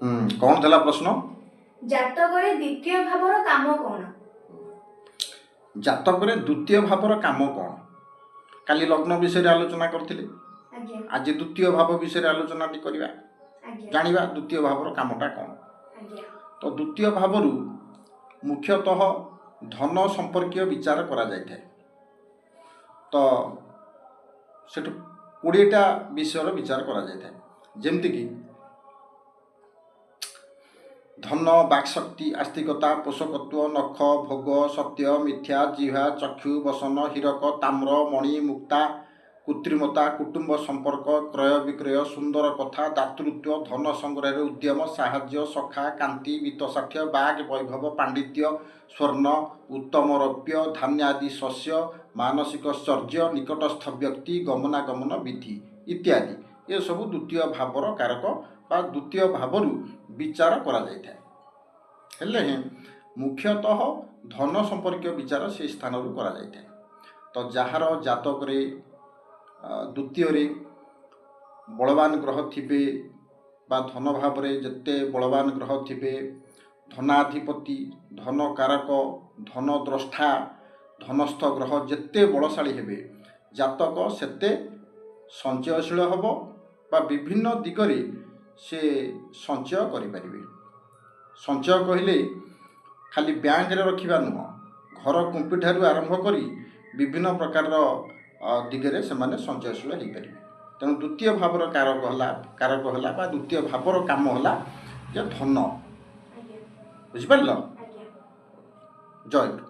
କ'ଣ ଥିଲା ପ୍ରଶ୍ନ? ଜାତକରେ ଦ୍ୱିତୀୟ ଭାବର କାମ କ'ଣ? ଜାତକରେ ଦ୍ୱିତୀୟ ଭାବର କାମ କ'ଣ? କାଲି ଲଗ୍ନ ବିଷୟରେ ଆଲୋଚନା କରିଥିଲେ। ଆଜ୍ଞା। ଆଜି ଦ୍ୱିତୀୟ ଭାବ ବିଷୟରେ ଆଲୋଚନାଟି କରିବା। ଆଜ୍ଞା। ଜାଣିବା ଦ୍ୱିତୀୟ ଭାବର କାମଟା କ'ଣ। ଆଜ୍ଞା। ତ ଦ୍ୱିତୀୟ ଭାବରୁ ମୁଖ୍ୟତଃ ଧନ ସମ୍ପର୍କୀୟ ବିଚାର କରାଯାଇଥାଏ। ତ ସେଠୁ 20ଟା ବିଷୟର ବିଚାର କରାଯାଇଥାଏ, ଯେମିତିକି ଧନ, ବାକ୍ଶକ୍ତି, ଆସ୍ତିକତା, ପୋଷକତ୍ୱ, ନଖ, ଭୋଗ, ସତ୍ୟ, ମିଥ୍ୟା, ଜିହ୍ବା, ଚକ୍ଷୁ, ବସନ, ହୀରକ, ତାମ୍ର, ମଣି, ମୁକ୍ତା, କୃତ୍ରିମତା, କୁଟୁମ୍ବ ସମ୍ପର୍କ, କ୍ରୟ ବିକ୍ରୟ, ସୁନ୍ଦର କଥା, ଦାତୃତ୍ୱ, ଧନ ସଂଗ୍ରହରେ ଉଦ୍ୟମ, ସାହାଯ୍ୟ, ସଖା, କାନ୍ତି, ବିତ୍ତସାଠ୍ୟ, ବାଗ୍ ବୈଭବ, ପାଣ୍ଡିତ୍ୟ, ସ୍ୱର୍ଣ୍ଣ, ଉତ୍ତମ ରୌପ୍ୟ, ଧାନ୍ୟାଦି ଶସ୍ୟ, ମାନସିକ ଶୌର୍ଯ୍ୟ, ନିକଟସ୍ଥ ବ୍ୟକ୍ତି, ଗମନାଗମନ ବିଧି ଇତ୍ୟାଦି। ଏସବୁ ଦ୍ୱିତୀୟ ଭାବର କାରକ ବା ଦ୍ୱିତୀୟ ଭାବରୁ ବିଚାର କରାଯାଇଥାଏ। ହେଲେ ହେଁ ମୁଖ୍ୟତଃ ଧନ ସମ୍ପର୍କୀୟ ବିଚାର ସେହି ସ୍ଥାନରୁ କରାଯାଇଥାଏ। ତ ଯାହାର ଜାତକରେ ଦ୍ୱିତୀୟରେ ବଳବାନ ଗ୍ରହ ଥିବେ ବା ଧନ ଭାବରେ ଯେତେ ବଳବାନ ଗ୍ରହ ଥିବେ, ଧନାଧିପତି, ଧନକାରକ, ଧନଦ୍ରଷ୍ଟା, ଧନସ୍ଥ ଗ୍ରହ ଯେତେ ବଳଶାଳୀ ହେବେ, ଜାତକ ସେତେ ସଞ୍ଚୟଶୀଳ ହେବ ବା ବିଭିନ୍ନ ଦିଗରେ ସେ ସଞ୍ଚୟ କରିପାରିବେ। ସଞ୍ଚୟ କହିଲେ ଖାଲି ବ୍ୟାଙ୍କରେ ରଖିବା ନୁହଁ, ଘର କୁମ୍ପିଠାରୁ ଆରମ୍ଭ କରି ବିଭିନ୍ନ ପ୍ରକାରର ଦିଗରେ ସେମାନେ ସଞ୍ଚୟଶୀଳ ହେଇପାରିବେ। ତେଣୁ ଦ୍ୱିତୀୟ ଭାବର କାରକ ହେଲା ବା ଦ୍ୱିତୀୟ ଭାବର କାମ ହେଲା ଯେ ଧନ। ଆଜ୍ଞା। ବୁଝିପାରିଲ? ଆଜ୍ଞା। ଜୟ ଗୁରୁ।